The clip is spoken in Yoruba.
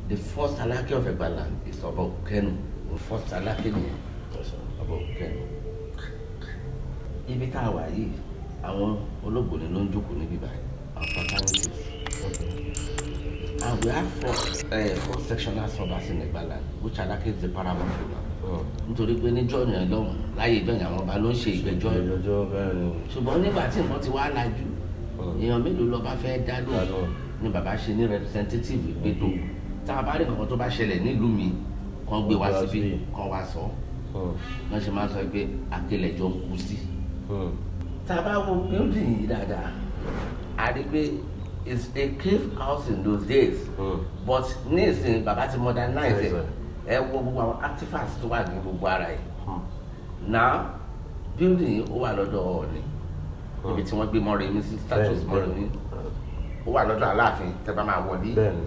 The first Aláké of Ẹ̀gbáland is Ọba Òkúkẹ́nu. The first Aláké nìyẹn, Ọba Òkúkẹ́nu. Ibi tá a wà yìí, àwọn olóògbóni ló ń jókòó níbí báyìí, àwọn fraternities, and we have four sectional Obas in Ẹ̀gbáland, which Aláké is the paramount ruler, nítorí pé níjọ́ yẹn lọ́hùn, láyé ìjọ́ yẹn, àwọn ọba ló ń ṣe ìgbẹ́jọ́. Ìgbẹ́jọ́, bẹ́ẹ̀ ni. Ṣùgbọ́n nígbà tí nǹkan ti wá lajú, èèyàn mélòó lọ́ba fẹ́ dá lóhùn? Ni bàbá ṣe ní representative ìgbẹ́tò, tá a bá rí nǹkan tó bá ṣẹlẹ̀ nílùú mi, kàn gbé wá síbí, kàn wá sọ. Wọ́n ṣe máa ń sọ pé akélẹ̀jọ́ ń kú sí. Tá a bá wo building yìí dáadáa, a rí pé it's a cave house in those days, but nísìnyí bàbá ti modernize ẹ. Ẹ wo gbogbo àwọn artifacts tó wà ní gbogbo ara ẹ̀. Now, building yìí, ó wà lọ́dọ̀ Ọọ̀ni, ibi tí wọ́n gbé Mọ́remí sí, statues Mọ́remí, ó wà lọ́dọ̀ Aláàfin tẹ́ bá máa wọlé. bẹ́ẹ̀ni.